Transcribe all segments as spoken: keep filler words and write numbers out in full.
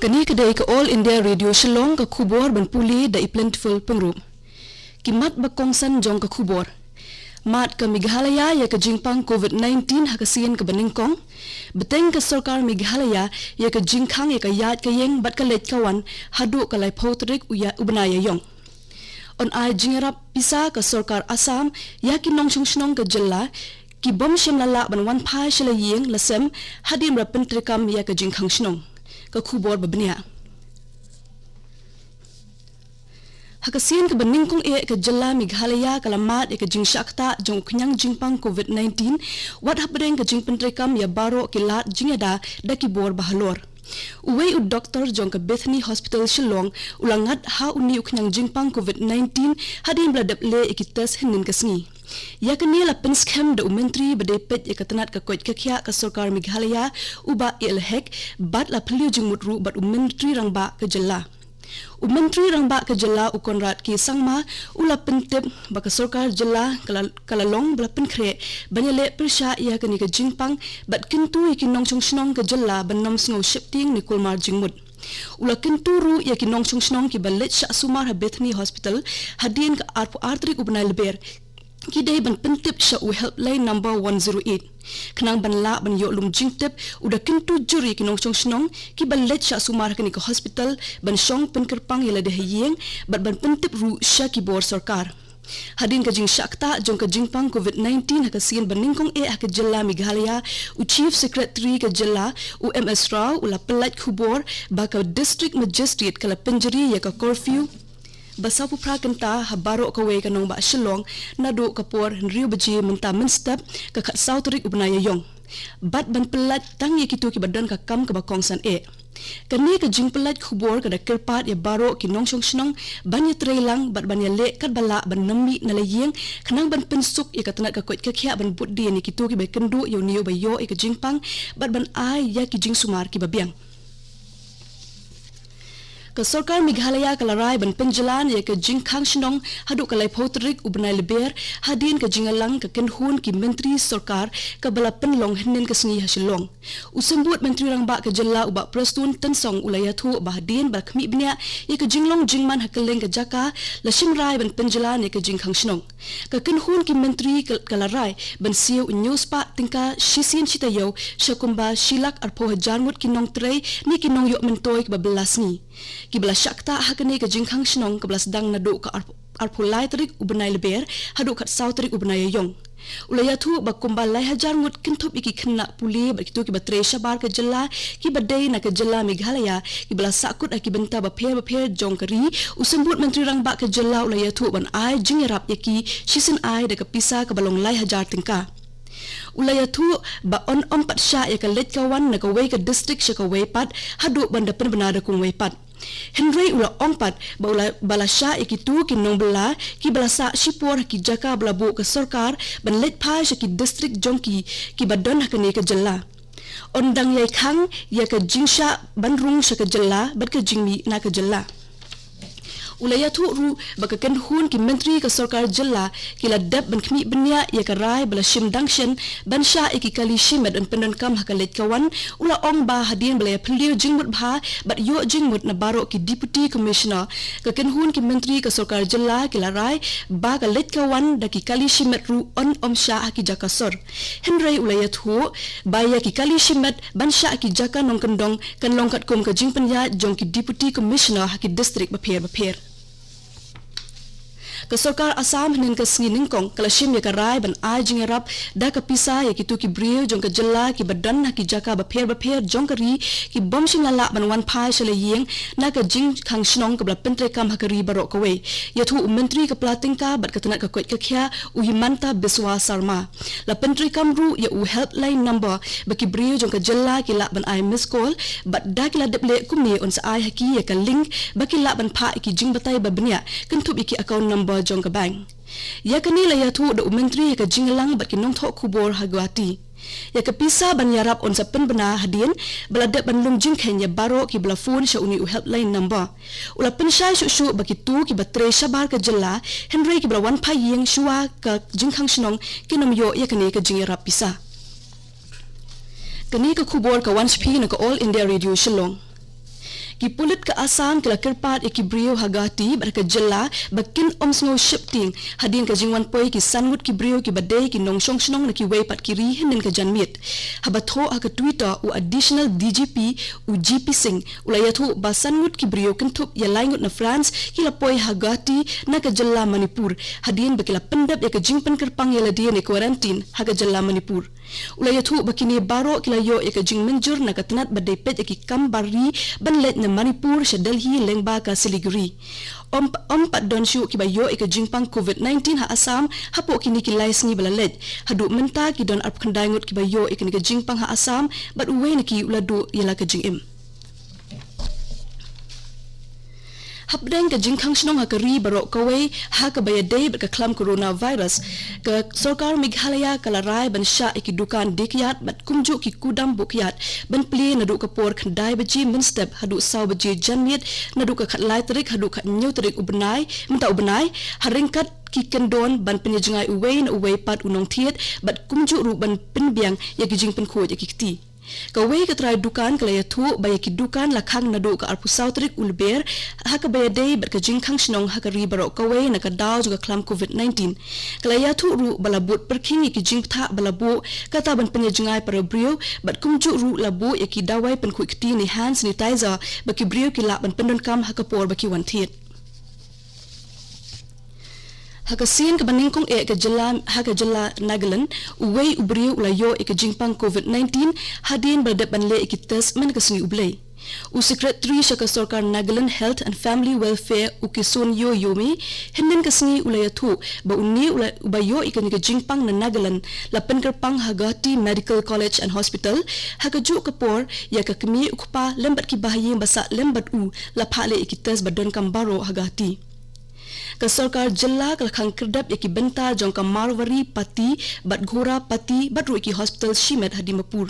Kane ka dei ka All India Radio Shillong, ka khubor ban pule da i Plentiful Pyngrope. Ki mat ba kongsan jong ka khubor. Mad ka Meghalaya ïa ka jingpang covid nineteen ha ka sien kaba nyngkong. Bteng ka sorkar Meghalaya ïa ka jingkhang ïa ka ïaid ka ïeng bad ka leit ka wan haduh ka laiphew tarik u ïa-, u bnai Ïaïong. Yn ai jingïarap pisa ka sorkar Assam ïa ki nongshong shnong ka jylla ki bym shym la lah ban wan phai sha la ïing la sem hadien ba la pyntreikam ïa ka jingkhang shnong. Ka khubor ba bniah. Ha ka sien kaba nyngkong eh ka jylla Meghalaya ka la mad ïa ka jingshah ktah jong u khñiang jingpang covid nineteen, wat hapdeng ka jingpyntreikam ïa baroh ki lad jingïada da ki bor ba halor. Uwei u doktor jong ka Bethany Hospital Shillong u la ngat ha une u khñiang jingpang covid nineteen hadien ba la dep leh ïa ki test hynnin ka sngi. Ïa kane la pynskhem da u Myntri ba dei peit ïa ka tnat ka koit ka khiah ka sorkar Meghalaya, u Bah A L Hek, bad la phylliew jingmut ruh bad u Myntri Rangbah ka jylla. U Myntri Rangbah ka jylla u Conrad K Sangma u la pyntip ba ka sorkar jylla ka la, ka la long ba la pynkhreh ban ïaleh pyrshah ïa kane ka jingpang bad kyntu ïa ki nongshong shnong ka jylla ban ym sngew sheptieng ne kulmar jingmut. U la kyntu ruh ïa ki nongshong shnong kiba leit shah sumar ha Bethany Hospital hadien ka arphew ar tarik u bnai Lber, ki dei ban pyntip sha u helpline number one zero eight. Khnang ban lah ban ïoh lum jingtip, u da kyntu jur ïa ki nongshong shnong kiba leit shah sumar ha kane ka hospital ban shong pynkyrpang ïa lade ha ïing bad ban pyntip ruh sha ki bor sorkar. Hadien ka jingshah ktah jong ka jingpang covid nineteen ha ka sien ba nyngkong eh ha ka jylla Meghalaya, u Chief Secretary ka jylla, u M S Rao, u la pyllait khubor ba ka District Magistrate ka la pynjari ïa ka curfew ba sawphew phra kynta ha baroh kawei ka nongbah Shillong naduh ka por hynriew baje mynta mynstep, ka khatsaw tarik u bnai Ïaïong. Bad ban pyllait tang ïa kito kiba don ka kam kaba kongsan eh. Kane ka jingpyllait khubor ka da kyrpad ïa baroh ki nongshong shnong ban ïatrei lang bad ban ïaleh katba lah ban ym mih na la ïing, khnang ban pynsuk ïa ka tnat ka koit ka khiah ban bud dien ïa kito kiba kynduh ïa une uba ïoh ïa ka jingpang bad ban ai ïa ki jingsumar kiba biang. Ka sorkar Meghalaya ka la rai ban pynjlan ïa ka jingkhang shnong haduh ka laiphew tarik u bnai Lber, hadien ka jingïalang ka kynhun ki myntri sorkar kaba la pynlong hynnin ka sngi ha Shillong. U Symbud Myntri Rangbah ka jylla u Bah Prestone Tynsong u la ïathuh ba hadien ba la khmih bniah ïa ka jinglong jingman ha kylleng ka jaka, la shim rai ban pynjlan ïa ka jingkhang shnong. Ka kynhun ki myntri ka, ka la rai ban siew hynñiew spah tyngka shisien shi taïew sha kumba shi lak arphew hajar ngut ki nongtrei ne ki nongïoh myntoi kiba bylla sngi, kiba la shah ktah ha kane ka jingkhang shnong kaba la sdang naduh ka arphew, arphew lai tarik u bnai Lber haduh khatsaw tarik u bnai Ïaïong. U la ïathuh ba kumba lai hajar ngut kynthup ïa ki khynnah pule bad kito kiba trei shabar ka jylla kiba dei na ka jylla Meghalaya kiba la sahkut ha ki bynta bapher bapher jong ka ri, u Symbud Myntri Rangbah ka jylla u la ïathuh ban ai jingïarap ïa ki shisien ai da ka pisa kaba long lai hajar tyngka. U la ïathuh ba yn ym pat shah ïa ka leit ka wan na kawei ka district sha kawei pat haduh ban da pynbna da kumwei pat. Hynrei u la ong pat ba u la, ba la shah ïa kito ki nongbylla kiba la sah shipor ha ki jaka ba la buh ka sorkar ban leit phai sha ki district jong ki, kiba don ha kane ka jylla. Yn dang ïai khang ïa ka jingshah ban rung sha ka jylla bad ka jingmih na ka jylla. U la ïathuh ruh ba ka kynhun ki myntri ka sorkar jylla ki la dep ban khmih bniah ïa ka rai ba la shim dang shen ban shah ïa ki kali shimet ban pyndonkam ha ka leit ka wan. U la ong ba hadien ba la ïa phylliew jingmut bha bad ïoh jingmut na baroh ki Deputy Commissioner, ka kynhun ki myntri ka sorkar jylla ki la rai ba ka leit ka wan da ki kali shimet ruh yn ym shah ha ki jaka sor. Hynrei u la ïathuh ba ïa ki kali shimet ban shah ha ki jaka nongkyndong kan long katkum ka jingpynïaid jong ki Deputy Commissioner ha ki district bapher bapher. Ka sorkar Assam hynnin ka sngi nyngkong ka la shim ïa ka rai ban ai jingïarap da ka pisa ïa kito ki briew jong ka jylla kiba don ha ki jaka bapher bapher jong ka ri ki bym shym la lah ban wan phai sha la ïing na ka jingkhang shnong kaba la pyntreikam ha ka ri baroh kawei. Ïathuh u Myntri ka pla tyngka bad ka tnat ka koit ka khiah, u Himanta Biswa Sarma. La pyntreikam ruh ïa u helpline number ba ki briew jong ka jylla ki lah ban ai miss call, bad da ki la dep leh kumne yn sa ai ha ki ïa ka link ba ki lah ban phah ïa ki jingbatai ba bniah kynthup ïa ki account number jong ka bank. Ïa kane la ïathuh da u Myntri ïa ka jingïalang bad ki nongthoh khubor ha Guwahati. Ïa ka pisa ban ïarap yn sa pynbna hadien ba la dep ban lum jingkheiñ ïa baroh kiba la phone sha une u helpline number. U la pynshai shuh shuh ba kito kiba trei shabar ka jylla, hynrei kiba la wan phai ïing shuwa ka jingkhang shnong, kin ym ïoh ïa kane ka jingïarap pisa. Kane ka khubor ka wan sha phi na ka All India Radio Shillong. Ki pulit ka Assam ki la kyrpad ïa ki briew ha Guwahati bad ha ka jylla ba kin ym sngew sheptieng hadien ka jingwan poi ki san ngut ki briew kiba dei ki nongshong shnong na kiwei pat ki ri hynnin ka janmiet. Haba thoh ha ka Twitter u Additional D G P, u G P Singh, u la ïathuh ba san ngut ki briew kynthup ïa lai ngut na France ki la poi ha Guwahati na ka jylla Manipur, hadien ba ki la pyndep ïa ka jingpynkyrpang ïa lade ne quarantine ha ka jylla Manipur. U la ïathuh ba kine baroh ki la ïoh ïa ka jingmynjur na ka tnat ba dei peit ïa ki kam bar ri ban leit na Manipur sha Delhi lyngba ka Siliguri. Ym, ym pat don shuh kiba ïoh ïa ka jingpang covid nineteen ha Assam hapoh kine ki lai sngi ba la leit. Haduh mynta ki don arphew khyndai ngut kiba ïoh ïa kane ka jingpang ha Assam, bad uwei na ki u la duh ïa la ka jingim. Hapdeng ka jingkhang shnong ha ka ri baroh kawei ha kaba ïadei bad ka khlam coronavirus, ka sorkar Meghalaya ka la rai ban shah ïa ki dukan die kyiad bad kumjuh ki kudam buh kyiad ban plie naduh ka por khyndai baje mynstep haduh saw baje janmiet, naduh ka khatlai tarik haduh khathynñiew tarik u bnai, mynta u bnai, ha ryngkat ki kyndon ban pynïajngai uwei na uwei pat u nongthied bad kumjuh ruh ban pynbiang ïa ki jingpynkhuid ïa ki kti. Kawei ka trai dukan ka la ïathuh ba ïa ki dukan la khang naduh ka arphew saw tarik u Lber, ha kaba ïadei bad ka jingkhang shnong ha ka ri baroh kawei na ka daw jong ka khlam covid nineteen. Ka la ïathuh ruh ba la bud pyrkhing ïa ki jingbthah ba la buh, kata ban pynïajngai para briew, bad kumjuh ruh la buh ïa ki dawai pynkhuid kti ne hand sanitizer ba ki briew ki lah ban pyndonkam ha ka por ba ki wan thied. Ha ka sien kaba nyngkong eh ka jylla, ha ka jylla Nagaland, uwei u briew u la ïoh ïa ka jingpang covid nineteen, hadien ba la dep ban leh ïa ki test mynne ka sngi u Blei. U Secretary sha ka sorkar Nagaland Health and Family Welfare, u Kisonyo Yome, hynnin ka sngi u la ïathuh ba une u la, uba ïoh ïa kane ka jingpang na Nagaland, la pynkyrpang ha Guwahati Medical College and Hospital, ha kajuh ka por ïa ka kmie u kpa lem bad ki bahaïing ba sah lem bad u la phah leh ïa ki test ba donkam baroh ha Guwahati. Ka sorkar jylla ka la khang khyrdep ïa ki bynta jong ka Marwari Patti bad Ghora Patti bad ruh ïa ki hospital shimet ha Dimapur.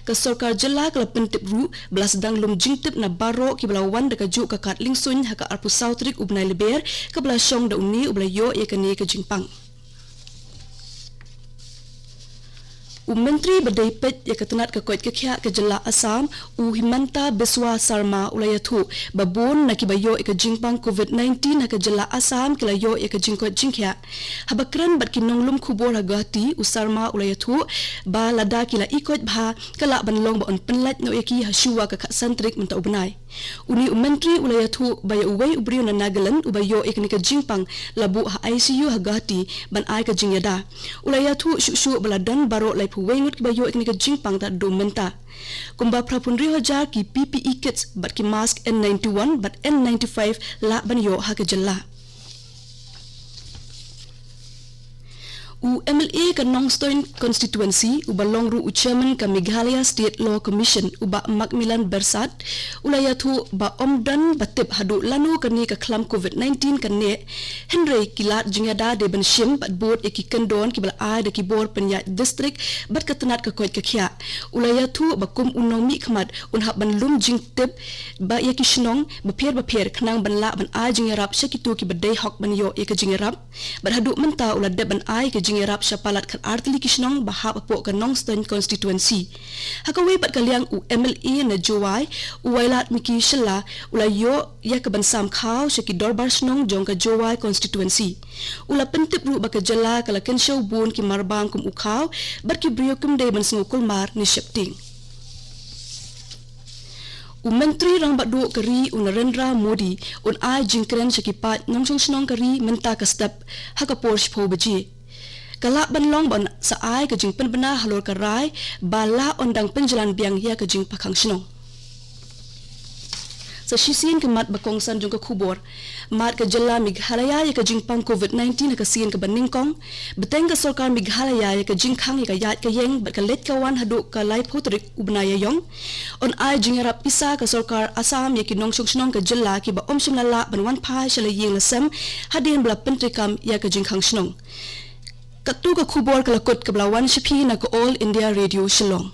Ka sorkar jylla ka la pyntip ruh ba la sdang lum jingtip na baroh kiba la wan da kajuh ka kad liengsuiñ ha ka arphew saw tarik u bnai Lber, kaba la shong da une uba la ïoh ïa kane ka jingpang. U Myntri ba dei peit ïa ka tnat ka koit ka khiah ka jylla Assam, u Himanta Biswa Sarma, u la ïathuh ba bun na kiba ïoh ïa ka jingpang covid nineteen ha ka jylla Assam ki la ïoh ïa ka jingkoit jingkhiah. Haba kren bad ki nonglum khubor ha Guwahati, u Sarma u la ïathuh ba lada ki la ïoh koit bha, ka lah ban long ba yn pynlait noh ïa ki ha shuwa ka khatsan tarik mynta u bnai. Une u Myntri u la ïathuh ba ïa uwei u briew na Nagaland uba ïoh ïa kane ka jingpang la buh ha I C U ha Guwahati ban ai ka jingïada. U la ïathuh shuh shuh ba la don baroh laiphew wei ngut kiba ïoh ïa kane ka jingpang tad haduh mynta. Kumba phra phew hynriew hajar ki P P E kits bad ki mask N ninety-one bad N ninety-five lah ban ïoh ha ka jylla. U M L A ka Nongstoiñ Constituency, uba long ruh u Chairman ka Meghalaya State Law Commission, u Bah Macmillan Byrsat, u la ïathuh ba ym don ba tip haduh lano kane ka khlam covid nineteen kan neh, hynrei ki lad jingïada dei ban shim bad bud ïa ki kyndon kiba la ai da ki bor pynïaid district bad ka tnat ka koit ka khiah. U la ïathuh ba kum u nongmihkhmat un hap ban lum jingtip ba ïa ki shnong bapher bapher khnang ban lah ban ai jingïarap sha kito kiba dei hok ban ïoh ïa ka jingïarap. Bad haduh mynta u la dep ban ai ka jingïarap sha palat khatar tylli ki shnong ba hap hapoh ka Nongstoiñ Constituency. Ha kawei pat ka liang u M L A na Jowai, u Wailadmiki Shylla, u la ïoh ïa ka ban sam khaw sha ki dorbar shnong jong ka Jowai Constituency. U la pyntip ruh ba ka jylla ka la kynshew bun ki marbam kum u khaw, bad ki briew kim dei ban sngew kulmar ne sheptieng. U Myntri Rangbah Duh ka ri u Narendra Modi un ai jingkren sha ki paid nongshong shnong ka ri mynta ka step ha ka por shiphew baje. Ka lah ban long ban sa ai ka jingpynbna halor ka rai ba la ong dang pynjlan biang ïa ka jingpang khang shnong. Sa shisien ki mat ba kongsan jong ka khubor. Mad ka jylla Meghalaya ïa ka jingpang covid nineteen ha ka sien kaba nyngkong. Bteng ka sorkar Meghalaya ïa ka jingkhang ïa ka ïaid ka ïeng bad ka leit ka wan haduh ka laiphew tarik u bnai Ïaïong. Yn ai jingïarap pisa ka sorkar Assam ïa ki nongshong shnong ka jylla kiba ym shym la lah ban wan phai sha la ïing la sem hadien ba la pyntreikam ïa ka jingkhang shnong. Katto ka khubor ka la kut kaba la wan sha phi na ka All India Radio Shillong.